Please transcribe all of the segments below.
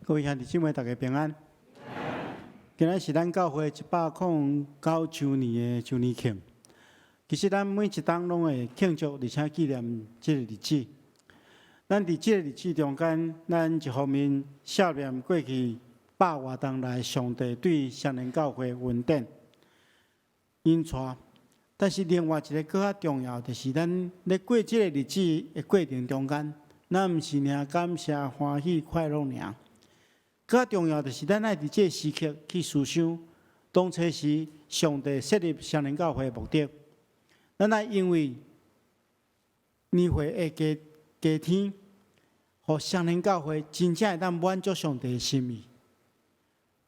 各位兄弟姊妹，大家平安。今仔是咱教會109周年的周年慶。其實咱每一冬攏會慶祝，而且紀念這個日子。咱佇這個日子中間，咱一方面思念過去百外冬來上帝對雙連教會恩典引帶，但是另外一個閣較重要，就是咱咧過這個日子的過程中間，咱毋是爾感謝、歡喜、快樂爾。閣較重要就是咱愛佇這個時刻去思想，當初時上帝設立雙連教會的目的。咱愛因為年歲會加加添，予雙連教會真正會當滿足上帝的心意，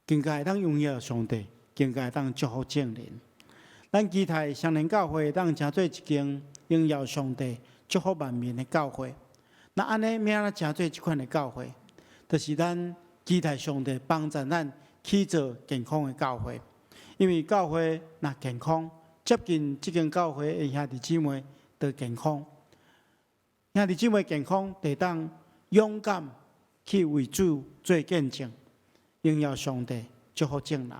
更加會當榮耀上帝，更加會當祝福眾人。咱期待雙連教會會當成做一間榮耀上帝、祝福萬民的教會。那按呢，欲按怎成做這款的教會？就是咱期待上帝幫助咱去做健康的教會，因為教會若健康，接近這間教會的兄弟姊妹就健康，兄弟姊妹健康，就會當勇敢去為主做見證，榮耀上帝，祝福眾人。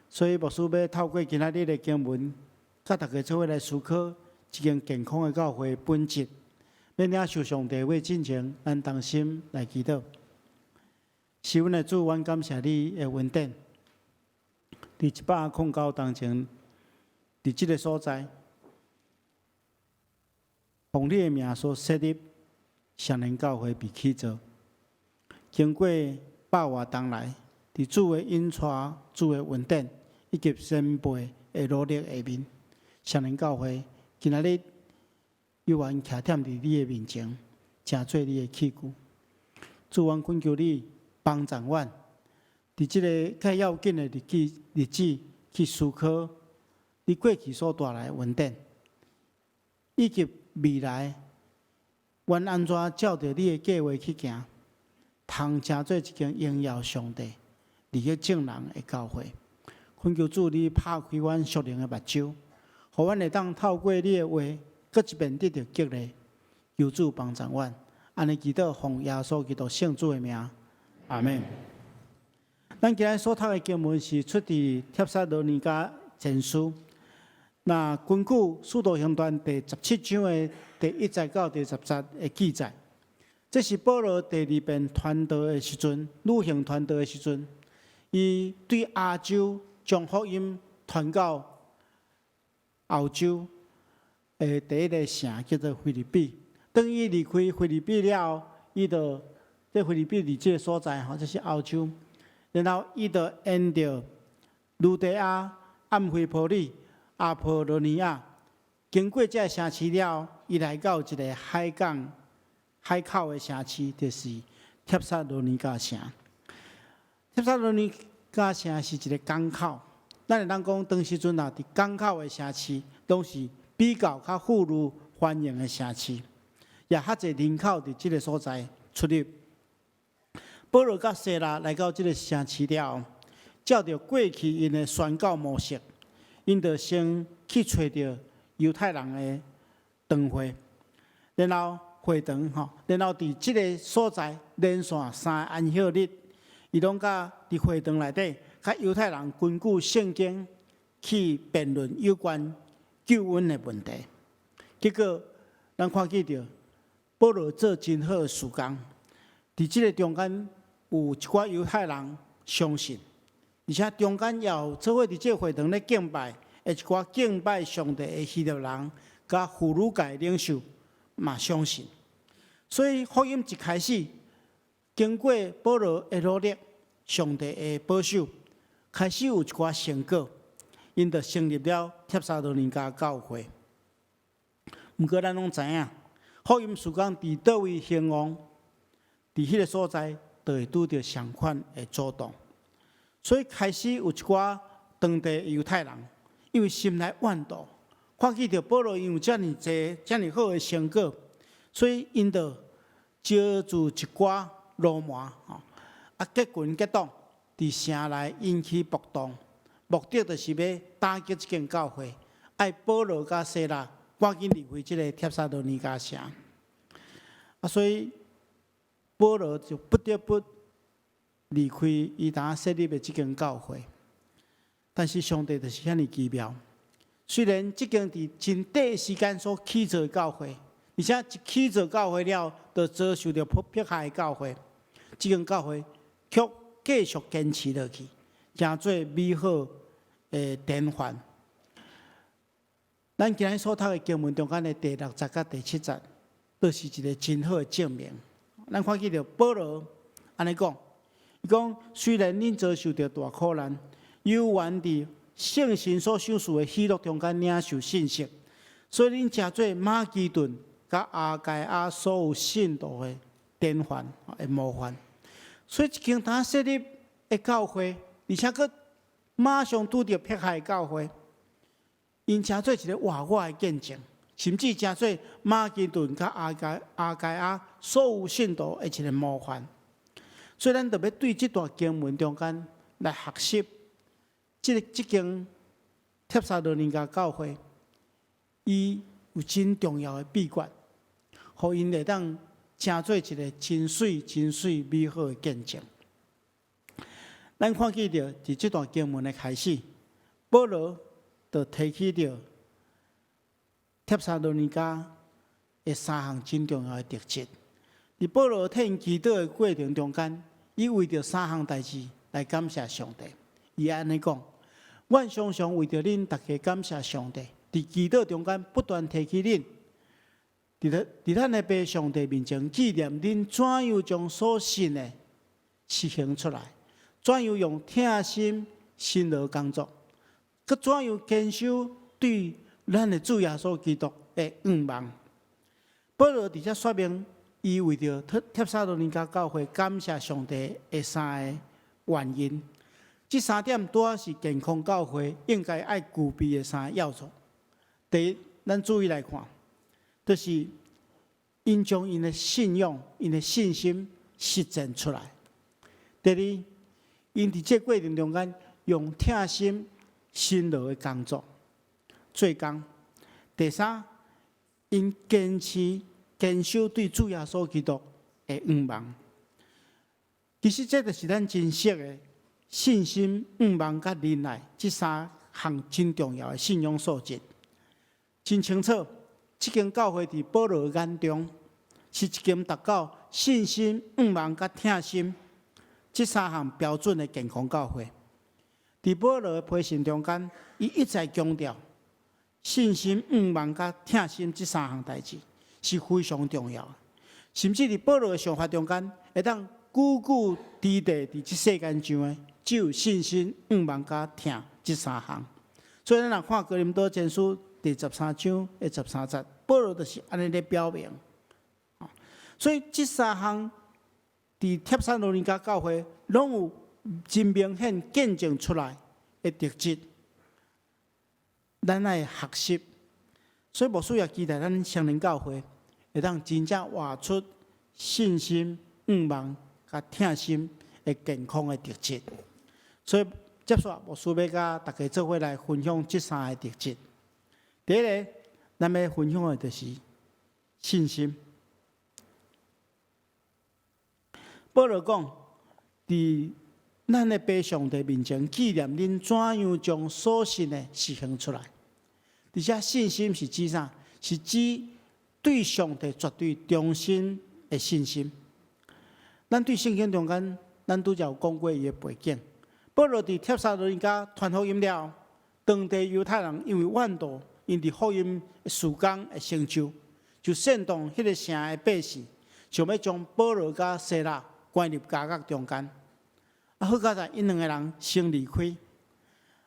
所以牧師欲透過今仔日的經文，佮大家做伙來思考一間健康的教會本質。欲領受上帝話進前，咱同心來祈禱。是阮的主，阮感謝你的恩典。佇109冬前，佇這個所在，奉你的名所設立雙連教會被起造，經過百外冬來，佇主的引帶、主的恩典以及先輩的努力下面，雙連教會今仔日猶原徛踮佇你的面前，成做你的器具。主，阮懇求你幫助阮，佇這個較要緊的日子去思考你過去所帶來的恩典，以及未來，阮按怎照著你的計劃去行，通成做一間榮耀上帝、利益眾人的教會。懇求主，你拍開阮屬靈的目睭，予阮會當透過你的話，閣一遍得著激勵。求主幫助阮，按呢祈禱，奉耶穌基督聖主的名，阿們。咱今日所讀的經文是出佇帖撒羅尼迦前書。那根據《使徒行傳》第17章的第1節到第10節的記載，這是保羅第二遍傳道的時陣，旅行傳道的時陣，伊對亞洲將福音傳到歐洲的第一个城叫做腓立比。當伊離開腓立比了後，伊就佇腓立比佇這个所在吼，這是歐洲。然後伊就沿著呂底亞、暗菲波里、阿波羅尼亞，經過這个城市了後，伊來到一个海港、海口的城市，就是帖撒羅尼迦城。帖撒羅尼迦城是一个港口，咱會當講，當時陣啊，佇港口的城市，攏是比較較富裕繁榮的城市，也較濟人口佇這个所在出入。保羅佮西拉來到這个城市了後，照著過去𪜶的宣教模式，𪜶就先去揣著猶太人的堂會，然後會堂吼，然後佇這个所在連續三個安息日，伊攏佮佇會堂內底，佮猶太人根據聖經去辯論有關救恩的問題。結果，咱看見著保羅做真好的事工，佇這个中間有一寡猶太人相信，而且中間也有做伙佇這个會堂咧敬拜的一寡敬拜上帝的希臘人，佮婦女界領袖嘛相信。所以福音一開始，經過保羅的努力，上帝的保守，開始有一寡成果，𪜶就成立了帖撒羅尼迦教會。毋過咱攏知影，福音事工佇佗位興旺，佇彼个所在，就會拄著相款的阻擋。所以開始有一寡當地猶太人，因為心內怨妒，看見著保羅𪜶有遮爾濟、遮爾好的成果，所以𪜶就招聚一寡流氓吼，啊結群結黨，佇城內引起暴動，目的就是欲打擊這間教會，愛保羅佮西拉趕緊離開這个帖撒羅尼迦城。啊，所以保羅就不得不離開伊當設立的這間教會。但是上帝就是遐爾奇妙，雖然這間佇真短的時間所起造的教會，而且一起造教會了，就遭受著迫害的教會，這間教會卻繼續堅持落去，成做美好的典範。咱今日所讀的經文中間的第六節佮第七節，就是一個真好的證明。咱看見著保羅按呢講，伊講雖然恁遭受著大苦難，猶原佇聖神所賞賜的喜樂中間領受信息，所以恁成做馬其頓佮亞該亞所有信徒的典範的模範。所以一間當設立的教會，而且閣馬上拄著迫害的教會，𪜶成做一個活活的見證，甚至成做馬其頓佮亞該亞所有信徒的一個模範。所以咱著欲對這段經文中間來學習，這間帖撒羅尼迦教會，伊有真重要的秘訣，予𪜶會當成做一個真媠、真媠美好的見證。咱看見著佇這段經文的開始，保羅就提起著帖撒羅尼迦的三項真重要的特質。佇保羅替𪜶祈禱的過程中間，伊為著三項代誌來感謝上帝。伊按呢講：阮常常為著恁逐家感謝上帝，佇祈禱中間不斷提起恁，佇咱的父上帝面前紀念恁怎樣將所信的實行出來，怎樣用疼心辛勞工作，閣怎樣堅守對咱的主耶穌基督的向望。保羅佇遮說明，伊為著帖撒羅尼迦教會感謝上帝的三個原因。這三點拄好是健康教會應該愛具備的三個要素。第一，咱注意來看，就是𪜶將𪜶的信仰、𪜶的信心實踐出來。第二，𪜶佇這過程中間用疼心辛勞的工作做工。第三，𪜶堅持堅守對主耶穌基督的向望。其實這就是咱真實的信心、向望佮忍耐這三項真重要的信仰素質。真清楚，這間教會佇保羅眼中是一間達到信心、向望佮疼心這三項標準的健康教會。佇保羅的批信中間，伊一再強調信心、向望佮疼心這三項代誌是非常重要的。甚至佇保羅的想法中間，會當久久佇地佇這世間上的，只有信心、向望佮疼這三項。所以咱若看哥林多前書第十三章的十三節，保羅就是按呢咧表明。所以這三項佇帖撒羅尼迦教會攏有真明顯見證出來的特質，咱愛學習。所以牧師也期待咱雙連教會會當真正活出信心、向望佮疼心的健康的特質。所以接續牧師欲佮大家做伙來分享這三個特質。第一个，咱欲分享的就是信心。保羅講，佇咱的父上帝面前紀念恁怎樣將所信的實行出來。而且信心是指啥？是指對上帝絕對忠心的信心。咱對聖經中間，咱拄才有講過伊的背景。保羅佇帖撒羅尼迦傳福音了，當地猶太人因為怨妒，𪜶佇福音事工的成就，就煽動彼个城的百姓，想欲將保羅佮西拉關入監獄中間。啊，好佳哉，𪜶兩个人先離開。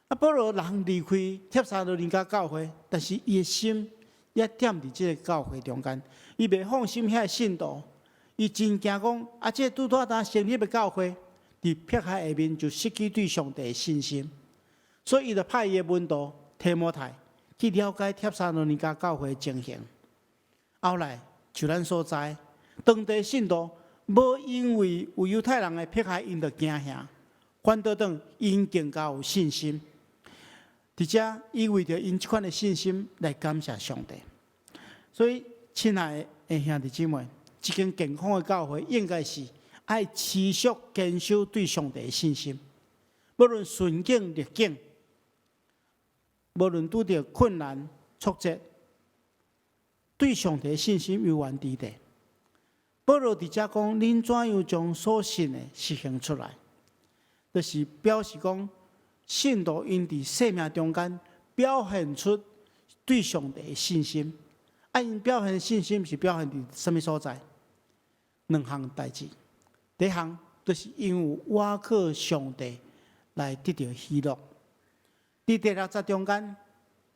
啊，保羅人離開帖撒羅尼迦教會，但是伊的心猶踮佇這个教會中間，伊袂放心遐个信徒，伊真驚講，啊，這個拄拄仔成立的教會，佇迫害下面就失去對上帝的信心，所以伊就派伊的門徒提摩太去了解帖撒羅尼迦教會的情形。後來就咱所知，當地信徒無因為有猶太人的迫害，𪜶就驚嚇，反倒轉𪜶更加有信心。佇遮，伊為著𪜶這款的信心來感謝上帝。所以，親愛的兄弟姊妹，一間健康的教會應該是愛持續堅守對上帝的信心，無論順境逆境，無論拄著困難挫折，對上帝的信心猶原佇咧。保羅佇遮講，恁怎樣將所信的實行出來，就是表示講，信徒𪜶佇生命中間表現出對上帝的信心。啊，𪜶表現信心是表現佇啥物所在？兩項代誌。第一項就是𪜶有倚靠上帝來得著喜樂。佇第六節中間，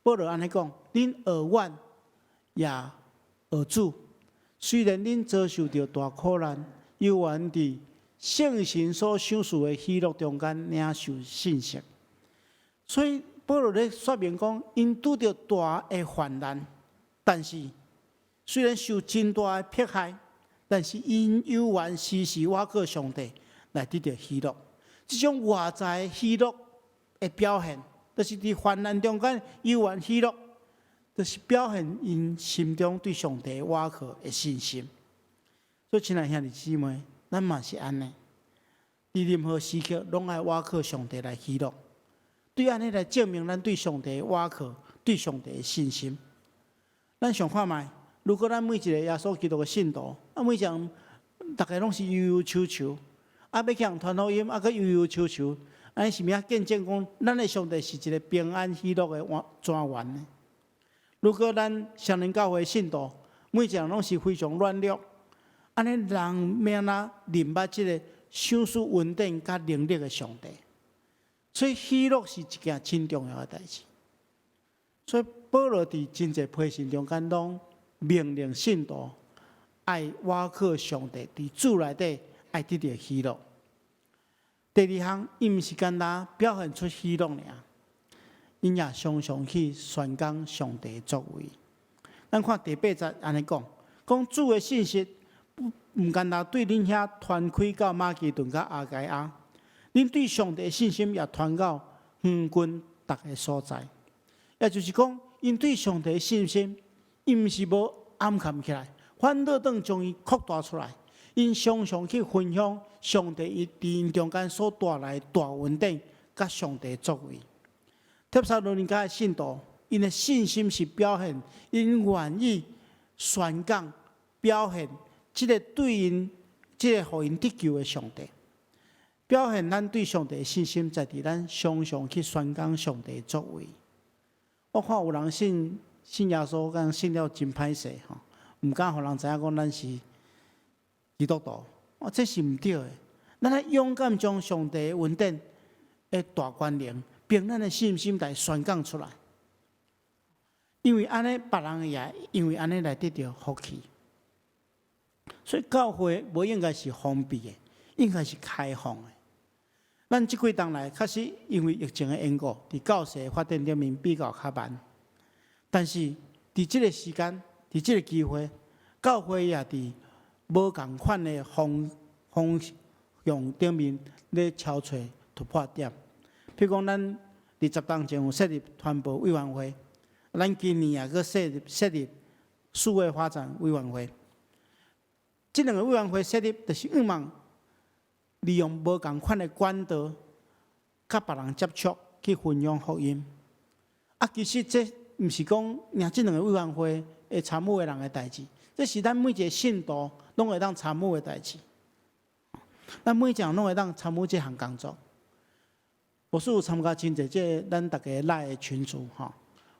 保羅按呢講：恁學阮也學主，雖然恁遭受著大苦難，猶原佇聖神所賞賜的喜樂中間領受信息。所以保羅咧說明講，𪜶拄著大的患難，但是雖然受真大的迫害，但是𪜶猶原時時倚靠上帝來得著喜樂。這種外在喜樂的表現，就是佇患難中間猶原喜樂，就是表現𪜶心中對上帝倚靠的信心。所以，親愛兄弟姊妹，咱嘛是按呢，佇任何時刻攏愛倚靠上帝來喜樂，對按呢來證明咱對上帝倚靠、對上帝的信心。咱想看覓，如果咱每一个耶穌基督的信徒，啊，每一人逐家攏是憂憂愁愁，啊，欲去予人傳福音，啊，閣憂憂愁愁，按呢是欲按怎見證講，咱的上帝是一个平安喜樂的泉源呢？如果咱雙連教會信徒，每一个人攏是非常軟弱，按呢人欲按怎認捌這个賞賜恩典佮能力的上帝？所以喜樂是一件真重要的代誌。所以保羅佇真濟批信中間，攏命令信徒愛倚靠上帝，佇主內底愛得著喜樂。第二項，伊毋是干焦表現出喜樂爾，𪜶也常常去宣講上帝的作為。咱看第八節按呢講，講主的信息毋干焦對恁遐傳開到馬其頓佮亞該亞，恁對上帝的信心也傳到遠近逐个所在。也就是講，𪜶對上帝的信心，伊毋是無掩藏起來，反倒轉將伊擴大出來。𪜶常常去分享上帝伊佇𪜶中間所帶來大恩典，佮上帝作為。帖撒羅尼迦的信徒，𪜶的信心是表現，𪜶願意宣講，表現這个對𪜶，這个予𪜶得救的上帝，表現咱對上帝的信心，在佇咱常常去宣講上帝的作為。我看有人信信耶穌，敢信了真歹勢吼，毋敢予人知影講咱是基督徒，哦，這是毋對的。咱愛勇敢將上帝的恩典的大權能，憑咱的信心來宣講出來。因為按呢，別人也因為按呢來得著福氣。所以教會無應該是封閉的，應該是開放的。咱這幾冬來，確實因為疫情的緣故，佇教勢發展頂面比較較慢。但是佇這个時間，佇這个機會，教會也佇無仝款的方方向頂面咧敲揣突破點。譬如講，咱佇10冬前有設立傳播委員會，咱今年也閣設立設立數位發展委員會。這兩个委員會設立，就是向望利用無仝款的管道，佮別人接觸，去分享福音。啊，其實這毋是講爾這兩个委員會會參與的人的代誌，這是咱每一个信徒攏會當參與的代誌。咱每一个人攏會當參與這項工作。牧師有參加真濟這咱逐家 LINE 的群組吼，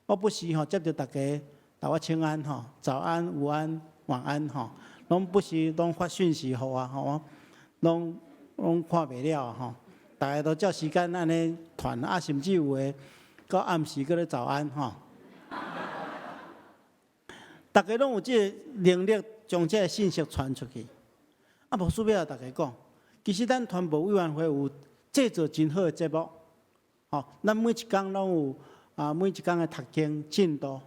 我不時吼接著逐家共我請安吼，早安、午安、晚安吼，攏不時攏發訊息予我吼，我攏攏看袂了吼。逐家都照時間按呢傳，啊，甚至有的到暗時閣咧早安吼。逐家攏有這个能力，將這个信息傳出去。啊，牧師欲共逐家講，其實咱傳播委員會有製作真好的節目，吼，咱每一工攏有啊，每一工的讀經進度，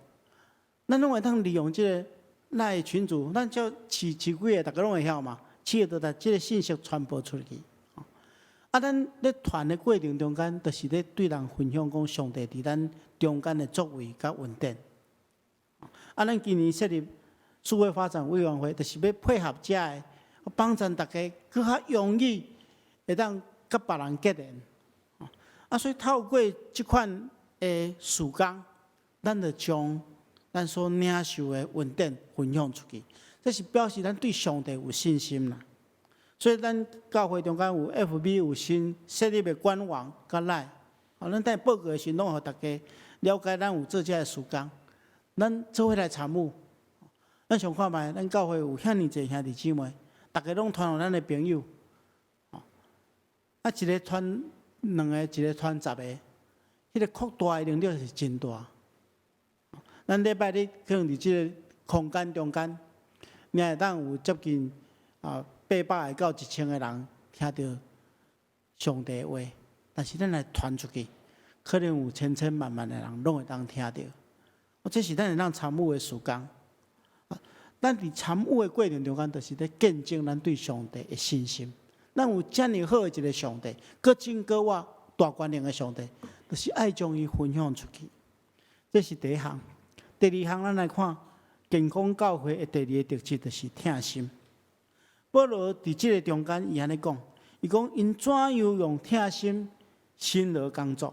咱攏會當利用這个 LINE 群組，咱只飼飼幾个，逐家攏會曉嘛，飼就來這个信息傳播出去。啊，咱咧傳的過程中間，就是咧對人分享講上帝佇咱中間的作為佮恩典。啊，咱今年設立數位發展委員會，就是欲配合遮个幫贊大家閣較容易會當佮別人結連。啊，所以透過這款的事工，咱就將咱所領受的恩典分享出去。這是表示咱對上帝有信心啦。所以咱教會中間有 FB 有新設立的官網佮 LINE，啊，咱等報告的時攏予大家了解咱有做這个事工，咱做伙來參與。咱想看覓，咱教會有遐爾濟兄弟姊妹，逐家攏傳予咱的朋友，啊，一个傳兩个，一个傳十個，彼个擴大的能力是真大。咱禮拜日可能佇這个空間中間，你會當有接近800個到1000個人聽著上帝的話，但是咱來傳出去，可能有千千萬萬的人攏會當聽著。這是咱會當參與的事工。咱佇參與的過程中間，就是咧見證咱對上帝的信心。咱有遮爾好的一个上帝，閣真閣活大權能的上帝，就是愛將伊分享出去。這是第一項。第二項，咱來看健康教會的第二个特質，就是疼心。保羅佇這个中間，伊按呢講，伊講𪜶怎樣用疼心辛勞工作。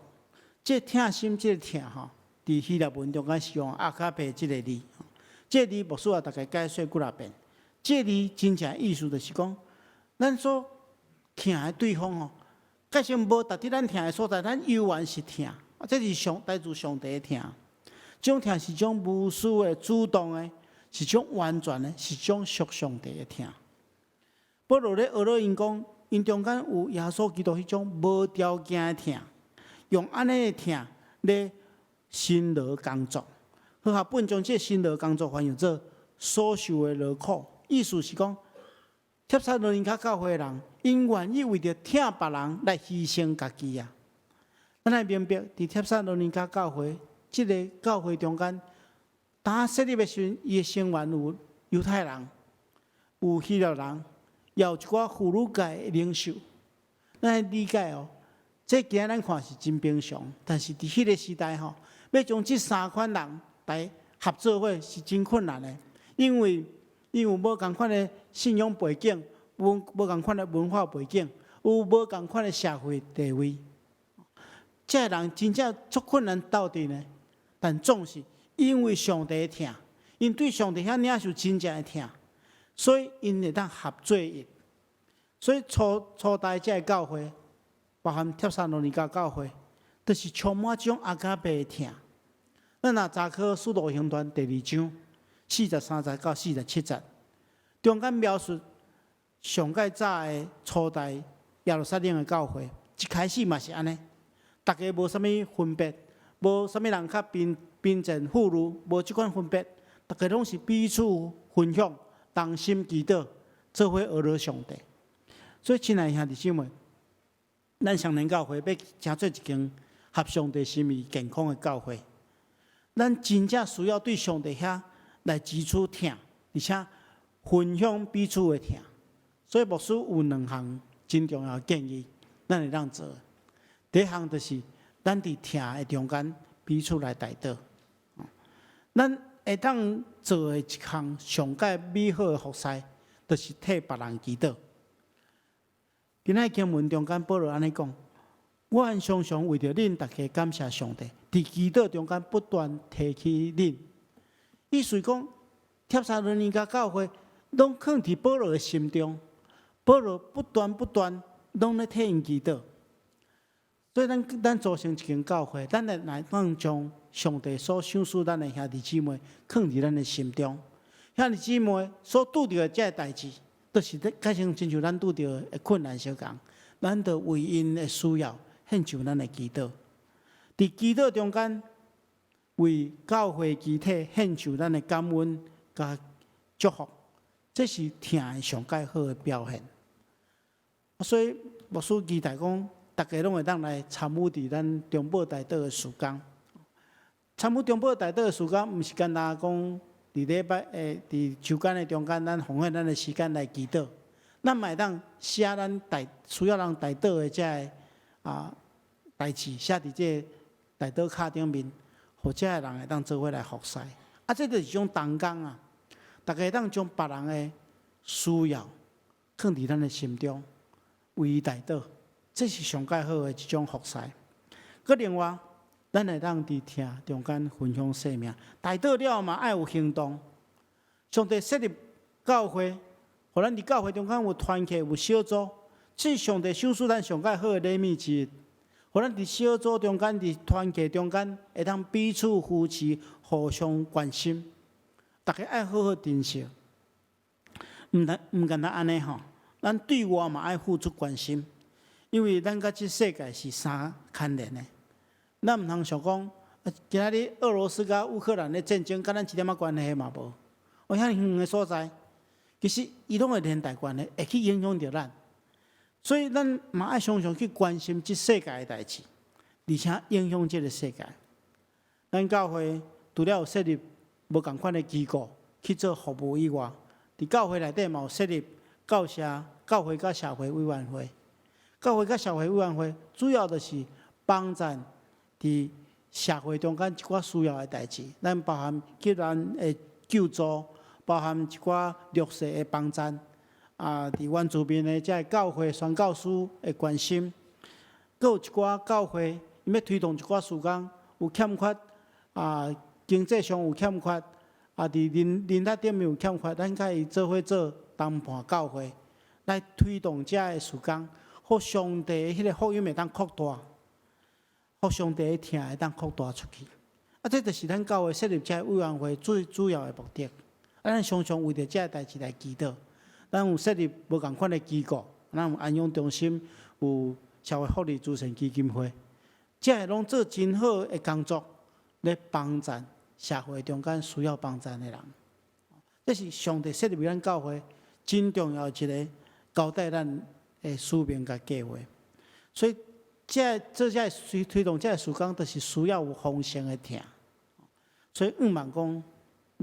這個疼心，這个疼吼，佇希臘文中間是用 agape 這个字。這个字牧師也大概解說幾若遍。這個字真正意思就是講，咱所疼的對方吼，假使無佇咱疼的所在，咱猶原是疼。這是上來自上帝的疼。這種疼是種無私的、主動的，是種完全的，是種屬上帝的疼。保羅咧呵咾𪜶講，𪜶中間有耶穌基督彼種無條件的疼，用按呢的疼咧辛勞工作。和合本將這辛勞工作翻譯做所受的勞苦，意思是講，帖撒羅尼迦教會的人，𪜶願意為著疼別人來犧牲家己啊。咱愛明白，佇帖撒羅尼迦教會這个教會中間，當設立的時陣，伊的成員有猶太人，有希臘人，也有一寡婦女界的領袖。咱愛理解哦，這今仔咱看是真平常，但是佇彼个時代吼，欲將這三款人來合做伙是真困難的，因為𪜶有無仝款的信仰背景，無仝款的文化背景，有無仝款的社會地位，這个人真正足困難鬥陣的。但總是因為上帝的疼，𪜶對上帝遐領受真正的疼，所以𪜶會當合做一。所以初初代這个教會，包含帖撒羅尼迦教會，就是充滿這種 agape 的疼。咱若查考《使徒行傳》第二章43節到47節，中間描述上蓋早的初代耶路撒冷的教會，一開始嘛是按呢，逐家無啥物分別，無啥物人較貧貧賤富裕，無這款分別，逐家攏是彼此分享，同心祈禱，做伙呵咾上帝。所以，親愛兄弟姊妹，咱雙連教會欲成做一間合上帝心意、健康的教會，咱真正需要對上帝遐來支取疼，而且分享彼此的疼。所以牧師有兩項真重要的建議，咱會當做。第一項就是咱佇疼的中間彼此來代禱。咱會當做的一項上蓋美好的服侍，就是替別人祈禱。今仔經文中間，保羅按呢講：我常常為著恁逐家感謝上帝，佇祈禱中間不斷提起恁。意思講，帖撒羅尼迦教會攏囥佇保羅的心中，保羅不斷不斷攏咧替𪜶祈禱。所以咱咱組成一間教會，咱會來當將上帝所賞賜咱的兄弟姊妹囥佇咱的心中。兄弟姊妹所拄著的這个代誌，都是咧，改成親像咱拄著的困難相仝，咱著為𪜶的需要獻上咱的祈禱。佇祈禱中間，為教會肢體獻上咱的感恩佮祝福，這是疼的上蓋好的表現。所以牧師期待講，逐家攏會當來參與佇咱中保代禱的事工。參與中保代禱的事工，毋是干焦講佇禮拜誒，佇週間的中間，咱奉獻咱的時間來祈禱。咱嘛會當寫咱代需要人代禱的這个代誌，寫佇這個代禱卡頂面，予這个人會當做伙來服侍。啊，這就是一種同工啊！逐家會當將別人的需要囥佇咱的心中，為伊代禱，這是上蓋好的一種服侍。閣另外，咱會當佇疼中間分享生命，代禱了嘛愛有行動。上帝設立教會，予咱佇教會中間有團契、有小組，這是上帝賞賜咱上蓋好的禮物之一。予咱佇小組中間、佇團契中間，會當彼此扶持、互相關心。大家愛好好珍惜，毋但毋干焦按呢吼，咱對外嘛愛付出關心，因為咱佮這世界是相牽連的。咱毋通想講，今仔日俄羅斯佮烏克蘭的戰爭，佮咱一點仔關係嘛無。哦，遐爾遠的所在，其實伊攏會連帶關係，會去影響著咱。所以咱嘛愛常常去關心這世界的代誌，而且影響這个世界。咱教會除了有設立無仝款的機構去做服務以外，佇教會內底嘛有設立教社、教會佮社會委員會。教會佮社會委員會主要就是幫贊佇社會中間一寡需要的代誌，咱包含急難的救助，包含一寡弱勢的幫贊，啊，佇原住民的這个教會宣教師的關心，閣有一寡教會伊欲推動一寡事工，有欠缺啊，經濟上有欠缺，啊，佇人人力頂面有欠缺，咱佮伊做伙做同伴教會，來推動這个事工，予上帝的彼个福音會當擴大，予上帝的疼會當擴大出去。啊，這就是咱教會設立這个委員會最主要的目的。啊，咱常常為著這个代誌來祈禱。咱有設立無仝款的機構，咱有安養中心，有社會福利慈善基金會，這个攏做真好的工作，咧幫贊社會中間需要幫贊的人。這是上帝設立咱教會真重要一个交代咱的使命佮計劃。所以，這做這个推推動這个事工，就是需要有豐盛的疼。所以，向望講，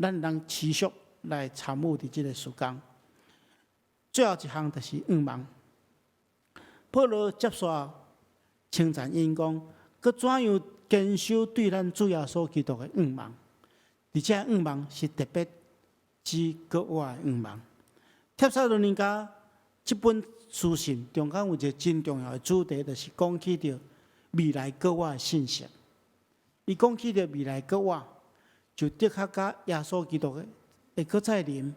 咱通持續來參與佇這个事工。最後一項就是向望。保羅接續稱讚𪜶講，閣怎樣堅守對咱主耶穌基督的向望？而且向望是特別指閣活的向望。帖撒羅尼迦這本書信中間有一个真重要的主題，就是講起著未來閣活的信息。伊講起著未來閣活，就的確佮耶穌基督的會閣再臨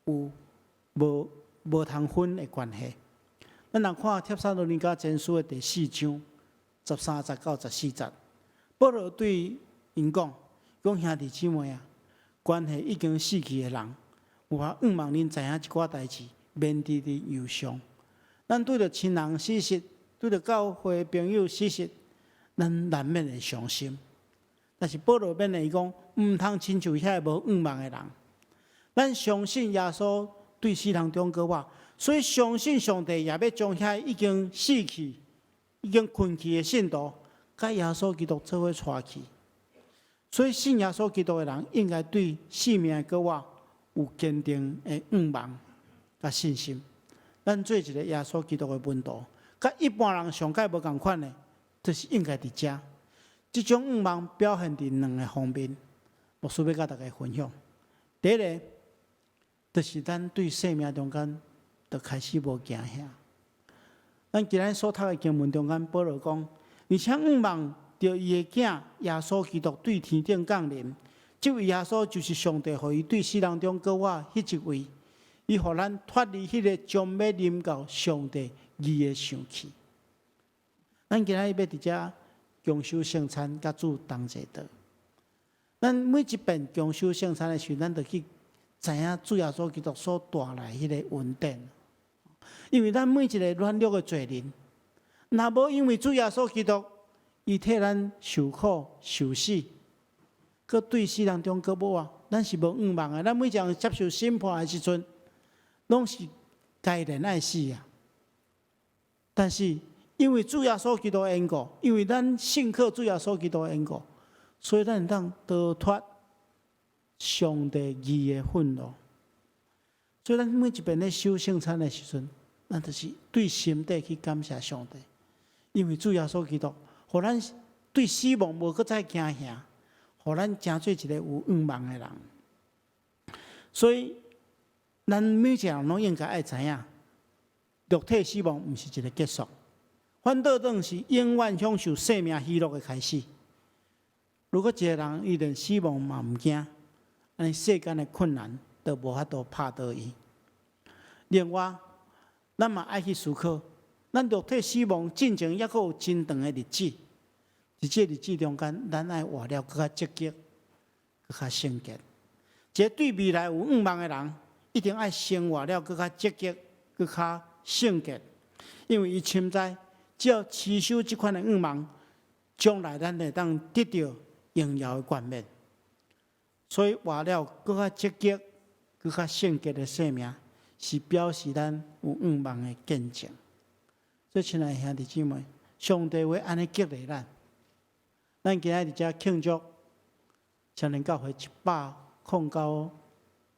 有無無通分的關係。咱來看帖撒羅尼迦前書的第四章13節到14節，保羅對𪜶講：講兄弟姊妹啊，關係已經死去的人，有法向望恁知影一寡代誌，免得佇憂傷。咱對著親人死昵，對著教會朋友死昵，咱難免會傷心。但是保羅勉勵伊講，毋通親像遐个無向望的人。咱相信耶穌對死人中閣活，所以相信上帝也欲將遐已經死去、已經睏去的信徒，佮耶穌基督做伙帶去。所以信耶穌基督的人，應該對生命的閣活有堅定的向望佮信心。咱做一个耶穌基督的門徒，佮一般人上蓋無仝款的，就是應該佇遮。這種向望表現佇兩个方面，牧師欲佮大家分享。第一个，就是咱對生命中間，就開始無驚嚇。咱今日所讀的經文中間，保羅講，而且向望著伊的囝耶穌基督對天頂降臨，這位耶穌就是上帝予伊對死人中閣活彼一位，伊予咱脫離彼个將欲臨到上帝義的生氣。咱今日欲佇遮共守聖餐，佮主同齊禱。咱每一遍共守聖餐的時陣，咱就去知影主耶穌基督所帶來彼个恩典。因為咱每一個軟弱的罪人，若無因為主耶穌基督，伊替咱受苦受死，閣對死人中閣活，咱是無向望的。咱每一項接受審判的時陣，攏是該然愛死啊！但是因為主耶穌基督的緣故，因為咱信靠主耶穌基督的緣故，所以咱會當逃脫上帝義的憤怒。所以咱每一遍咧守聖餐的時陣，咱就是對心底去感謝上帝，因為主耶穌基督，予咱對死亡無閣再驚嚇，予咱成做一个有向望的人。所以，咱每一个人攏應該愛知影，肉體死亡毋是一个結束，反倒轉是永遠享受生命喜樂的開始。如果一个人伊連死亡嘛毋驚，按呢世間的困難都無法度拍倒伊。另外，咱嘛愛去思考，咱肉體死亡進前猶閣有真長的日子，佇這日子中間，咱愛活了閣較積極，閣較聖潔。一个對未來有向望的人，一定愛生活了閣較積極，閣較聖潔，因為伊深知，只要持守這款的向望，將來咱會當得著榮耀的冠冕。所以活了閣較積極、閣較聖潔的生命，是表示咱有向望的見證。所以，親愛的兄弟姊妹，上帝會按呢激勵咱。咱今仔日佇遮慶祝雙連教會109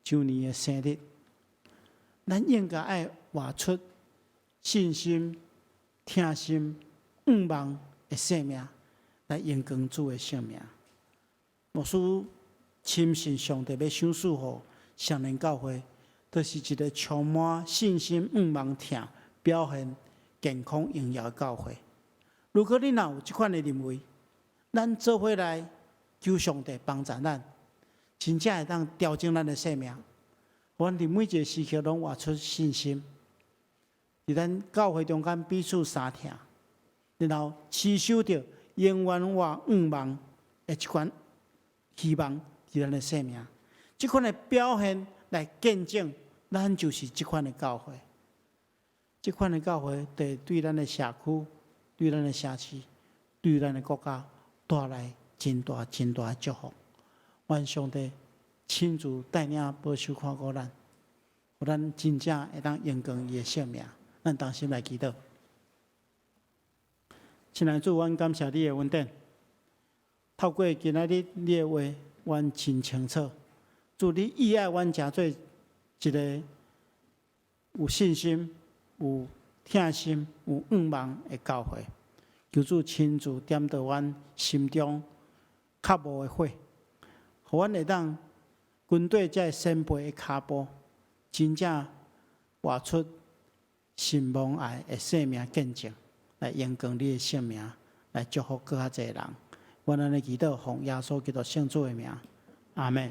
週年的生日，咱應該愛活出信心、疼心、向望的生命，來榮光主的聖名。牧師深信上帝欲賞賜予雙連教會，就是一个充滿信心、向望、疼，表現健康榮耀的教會。如果你若有這款的認為，咱做伙來求上帝幫助咱，真正會當調整咱的生命。阮佇每一个時刻攏活出信心，佇咱教會中間彼此相疼，然後持守著永遠活向望的這款希望佇咱的生命，這款的表現來見證，咱就是這款的教會。這款的教會，會對咱的社區、對咱的城市、對咱的國家帶來真大真大的祝福。願上帝親自帶領保守看顧咱，予咱真正會當榮光伊的聖名。咱同心來祈禱。親愛的主，阮感謝你的恩典。透過今仔日你的話，阮真清楚。主，你意愛阮成做一个有信心、有疼心、有向望的教會。求主親自點著阮心中渴慕的火，予阮會當跟綴這个先輩的跤步，真正活出信望愛的生命見證，來榮光你的聖名，來祝福閣較濟人。阮按呢祈禱，奉耶穌基督聖主的名，阿門。